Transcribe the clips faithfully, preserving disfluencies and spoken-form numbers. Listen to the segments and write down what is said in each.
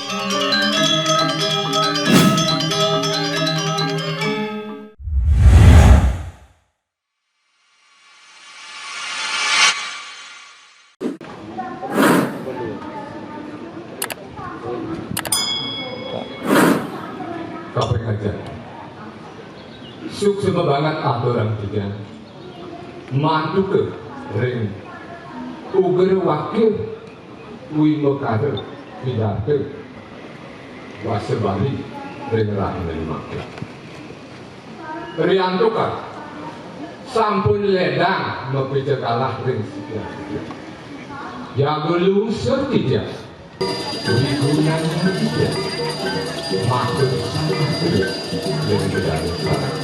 Kaping aja. Suksma banget aturang tiga. Mantuka ring uger wakil wimakara pidarta basa Bali ring rahinané mangkin. Riantukan sampun ledang mapica kalah ring siki. Jaga luhur titiang. Wigunan titiang. Matur sanampun ring Ida Dané sareng.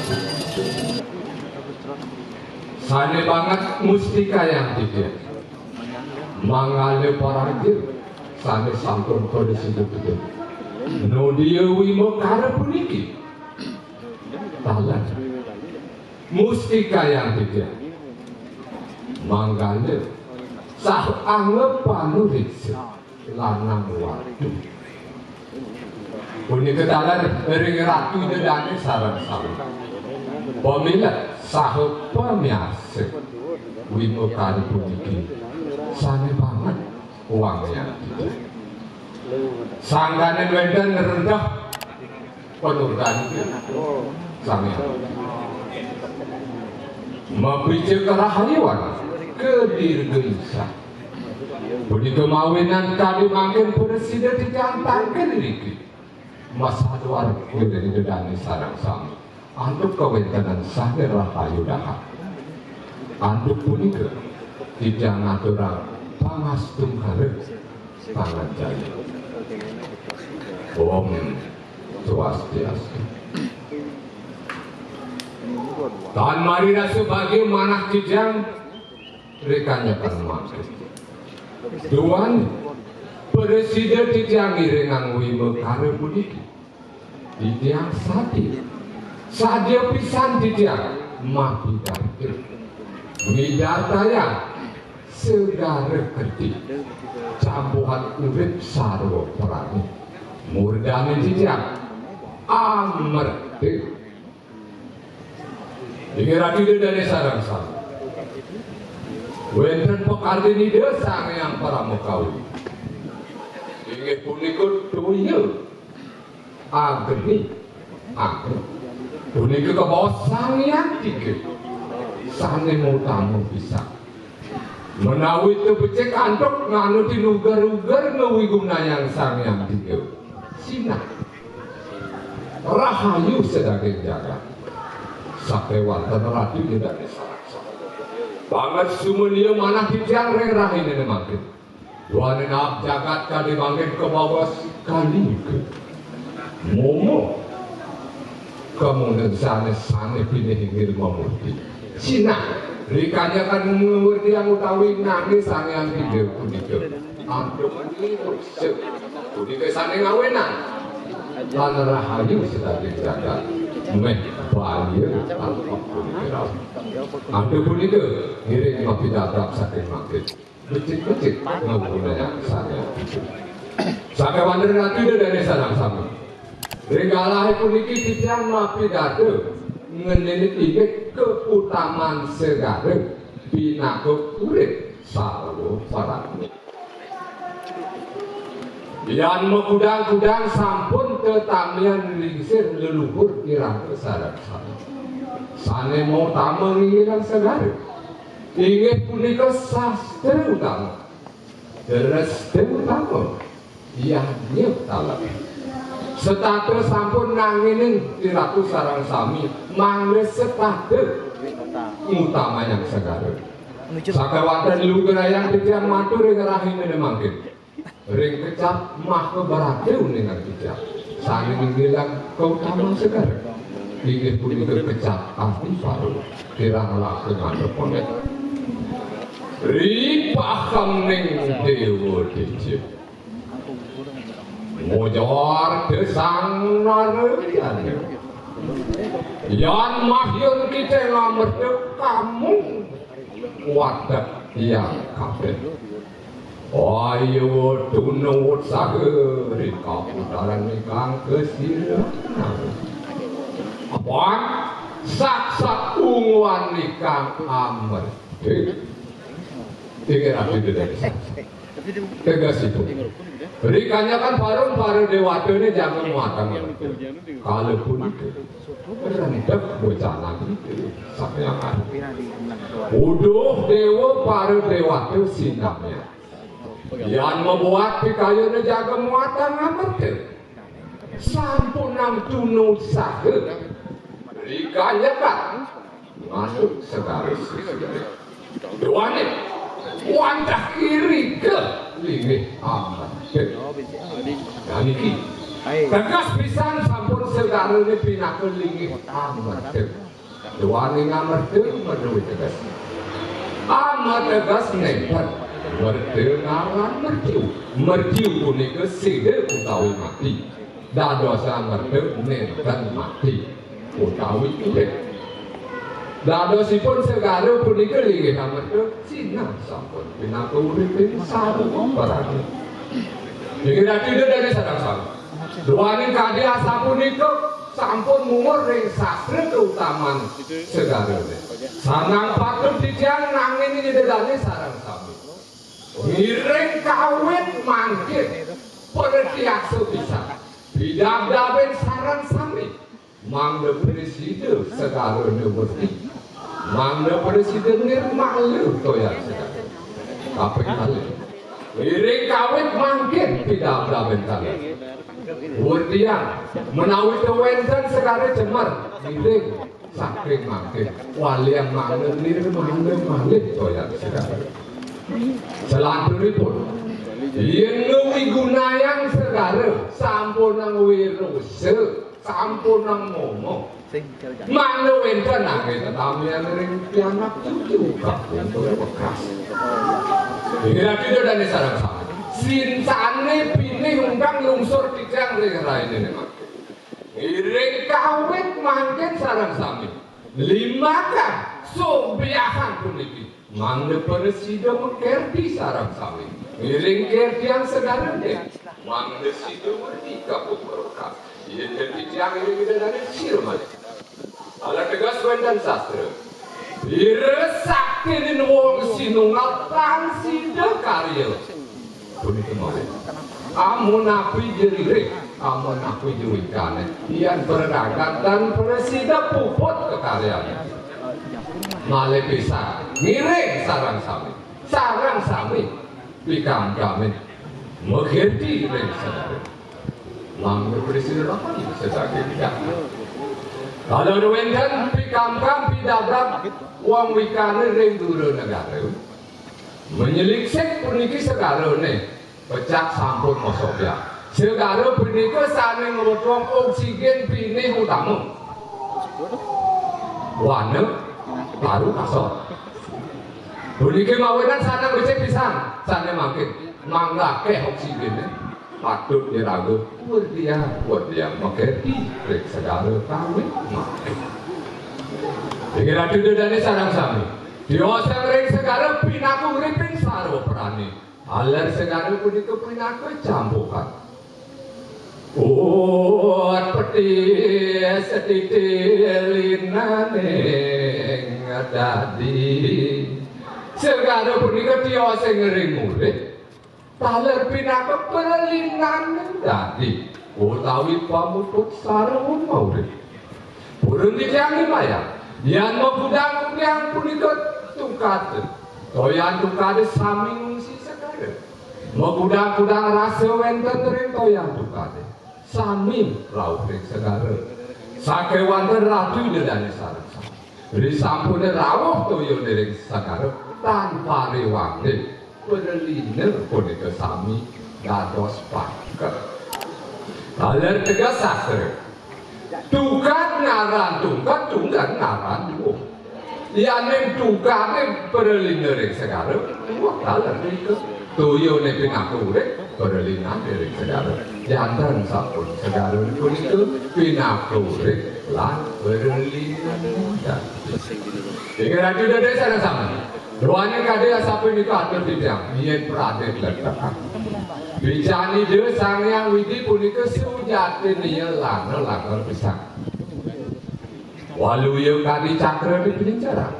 Sané banget mustikayang titiang. Manggala paraja sané sampun pada sida-sida. Nodia wimakara puniki. Taler. Mustikayang titiang. Manggala saha angga panuréksa lanang wadon. Punika taler ring Ratu Ida Dané sareng sami. Pamilet saha pamiarsa wimakara puniki sané banget wangiang titiang. Sangkaning wénten ngrereh panurdan Sang Hyang. Mapica karahayuan kadirgayusa. Punika mawinan kadi mangkin prasida titiang tangkil niki. Masaduar Ida Dané sareng sami. Antuk kawéntenan sané rahayu dahat. Antuk punika, titiang ngaturang pangastungkara panganjali. Om Swastiastu. Tan marirasa bagia manah titiang rikanyekan mangkin. Duaning prasida titiang ngiringang wimakara puniki. Titiang sadia, sadia pisan titiang mapidarta. Midartayang segara kerti, campuhan urip sarwa prani. Murdané titiang amerta. Inggih Ratu Ida Dané sareng sami. Wénten pakardi Ida Sang Hyang Paramakawi. Inggih punika toya Agni. Agni. Punika kabaos Sang Hyang Tiga. Sané utama pisan. Menawi tepecik antuk nganutin uger-uger ngawigunayang Sang Hyang Tiga. Sinah. Rahayu sadaging jagat. Sakéwanten Ratu Ida Dané sareng sami. Banget sumaniya manah titiang ring rahinané mangkin. Duaning napi jagat kadi mangkin kabaos Kali Yuga. Momo. Kamunden sané, sané pinih inggih mamurti. Sinah, rikanyekan ngurtiang utawi nangis Sang Hyang Tiga punika. Antuk punika sané ngawénang. Lan rahayu sadaging jagat. Méh balia antuk punika rauh. Antuk punika ngiring mapidarta saking mangkin. Becik-becik ngawigunayang Sang Hyang Tiga. Sakéwanten Ratu Ida Dané sareng sami. Ring galahé puniki titiang mapidarta ngenénin indik kautaman segara pinaka urip sarwa prani. Yan makudang-kudang sampun tetamian lingsir leluhur iraga sareng sami. Sané mautama ngingilang segara. Inggih punika sastra utama. Dresta utama. Yadnya utama. Setata sampun nanginin tiratu sareng sami mangda setata ngutamayang segara. Sakéwanten lugrayang titiang matur ring rahinané mangkin. Ring kecap Mahabharata uningan kecap sané ngingilang kautaman segara. Inggih punika kecap Adi Paro kirang langkung andhepane. Ripahang ning Dewa Teja. Mojar desang narayana. Yan mahyun kita ngamerta kamu wadah yang kabeh. Ayo tunut saha ring kaputaran ingkang kasira. Apa? Saksak unguan ingkang amerta. Inggih Ratu Dedesa. Tegesipun. Rikanyakan paring para dewatané jaga muatan. Kala punika rendek bocanang Ida Sang Hyang Agung. Uduh déwa para dewata sinamyang. Yan mabuat pikayunan jaga muatan amerta. Sampunang tunut saha. Rikanyakan masuk segara sisi. Duaning wantah irika linggih amerta. Nah niki tegas pisan sampun segarané pinaka linggih amerta. Duaning amerta madué teges. Amerta teges nénten. Merta ngaran mertiu. Mertiu punika sida utawi mati. Dados amerta nénten mati utawi urip. Dadosipun segara punika linggih amerta sinah sampun pinaka uriping sarwa prani. Inggih Ratu Ida dané sareng sami. Duaning kadi asapunika sampun mumur ring sastra kautaman segarané. Sanang patut titiang nanging Ida dané sareng sami. Ngiring kawit mangkin, pratiaksa pisan. Pidabdabin sareng sami. Mangda prasida segarané werdi. Mangda prasida nirmala toyan segara. Kaping kalih. Ngiring kawit mangkin pidabdabin sareng. Werdiang menawi wénten segara jemer, ngiring saking mangkin. Waliang mangda nirmala malih toyan segara. Selanturipun, yén ngwigunayang segara, sampunang wirusa, sampunang momong. Mangda wénten anggé tetamian ring pianak cucu kakung tur wekas. Inggih Ratu Ida dané sareng sami. Sinsané pinih ungkang lungsur titiang ring rainané mangkin. Ngiring kawit mangkin sareng sami. Limakan sobiahan puniki. Mangda prasida makerti sareng sami. Ngiring kertian segarané. Mangda sida werdi kapungkur wekas. Yén titiang ring Ida dané sira malih. Ala tegas wénten sastra. Ira saktinin wong sinunggal tan sida karya. Punika malih. Amun napi ja ririh, amun napi ja wikané, yan praragat tan prasida puput kakaryané. Malih pisan, ngiring sareng sami. Sareng sami pikamkamin makerti ring segara. Mangda prasida rapan sadaging jati. Kala wénten pikamkam pidabdab wong wikané ring dura negara. Manyeliksik puniki segarané pecak sampun masobyang. Segara punika sané ngwetuang oksigen pinih utama. Wana, paru, kasor. Puniki mawinan sanang becik pisan, sané mangkin. Mangda akéh oksigené, patut iraga werdiang, werdiang makerti ring segara kawit mangkin. Inggih Ratu Ida dané sareng sami. Tiosan ring segara pinaka uriping sarwa prani. Taler segara punika pinaka campukan. Ut peti setiti linaning dadi. Segara punika tiosan ring urip. Taler pinaka pralinaning dadi utawi pamuput sarwa maurip. Purun titiang nimayang, yan makudang-kudang punika tukada. Toyan tukada sami ngungsi segara. Makudang-kudang rasa wénten ring toyan tukada. Sami rauh ring segara. Sakéwanten Ratu Ida dané sareng sami. Risampuné rauh toyané ring segara, tan pariwanggih. Pralina punika sami dados paket. Taler tegas sastra. Tukad ngaran tungked, tungked ngaran duwung. Yaning tukadé pralina ring segara, wah taler nika. Toyané pinaka urip, pralinané ring segara. Janten sampun segara punika pinaka urip lan pralina. Inggih Ratu Ida dané sareng sami. Duaning kadi asapunika atur titiang, yén pradé kletekan. Bican Ida Sang Hyang Widi punika sujatiné lana langgeng pisan. Waluya kadi cakra di penincaran.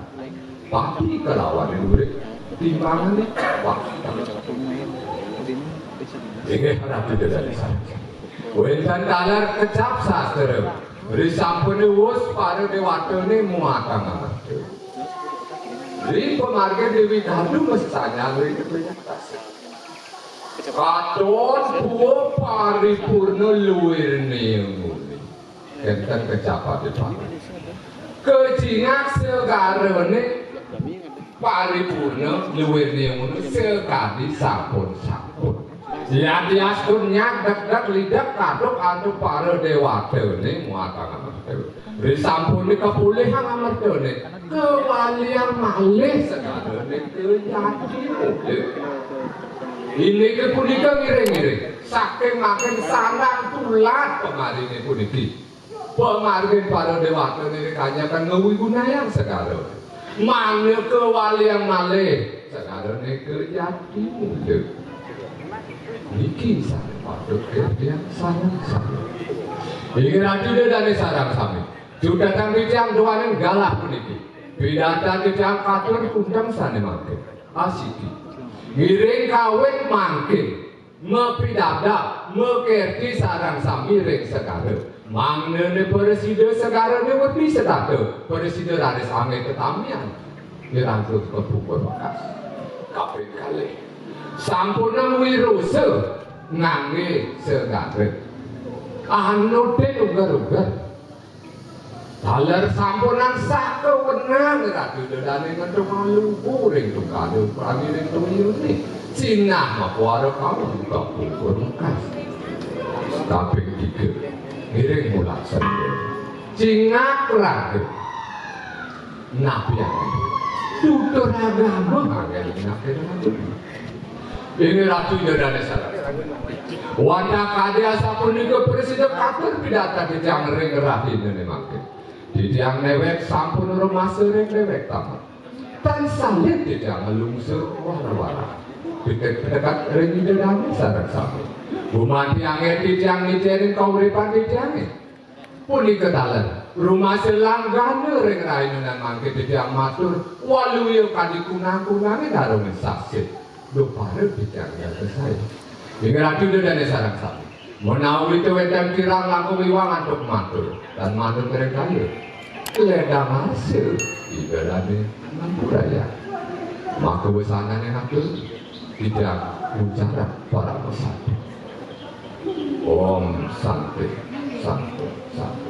Pati kalawan lurik timbangané. Wah. Inggih Ratu Ida Dané sareng. Wénten taler kecap sastra. Risampuné wus para déwatané muatang amarta. Ri pamargin Déwi Dadu mestanyang ri kepenyaktas. Katon pua paripurna luirné nguni. Kénten kecapané pati. Kecingak segarané paripurna luirné nguni sakadi sampun-sampun. Yadiastun nyak dek-dek lidek kaduk antuk para déwatané muatang amarta. Risampuné kapulihang amartané, kewaliang malih segarané kejati muda. Inggih punika ngiring-ngiring. Saking mangkin sandang tulad pamariné puniki. Pamargin para déwatané kanyakan ngawigunayang segara. Mangda kewaliang malih segarané kejati muda. Niki sané patut kertiang sareng sami. Inggih Ratu Ida Dané sareng sami. Cutetang titiang duaning galah puniki. Pidartan titiang katur kuntang sané mangkin. Asiki. Ngiring kawit mangkin. Mapidabdab, makerti sareng sami ring segara. Mangdané prasida segarané wedi setata, prasida raris anggé tetamian. Ngirantus kepungkur wekas. Kaping kalih. Sampunang wirusa nganggé segara. Anutin uger-uger. Taler sampunang sakewenang Ratu Ida Dané ngentung lugu ring tungkada pramiring tuyuné. Sinah makuara kamu buka pungkur mekas. Kaping tiga, ngiring mulaksana. Cingak raga. Napi angin? Tutur agama angin napi angin? Inggih Ratu Ida Dané sareng. Wantah kadi asapunika prasida katur pidartan titiang ring rahinané mangkin. Titiang néwék sampun rumasa ring déwék tamat. Tan salib titiang nglungsur wara-wara. Piket-piket ring Ida Dané sareng sami. Gumanti anggén titiang ngicénin kauripan titiangé. Punika taler. Rumasa langgana ring rahinané mangkin titiang matur, waluya kadi kunang-kunangé darungé sasit. Duh para titiang nyata saé. Inggih Ratu Ida Dané sareng sami. Menawi wénten kirang langkung iwang antuk matur, tan manut ring kaya. Ledang asa Ida Dané ngampurayang. Maka wesanané atur, titiang ngucarang parama santi. Om Santi, Santi, Santi.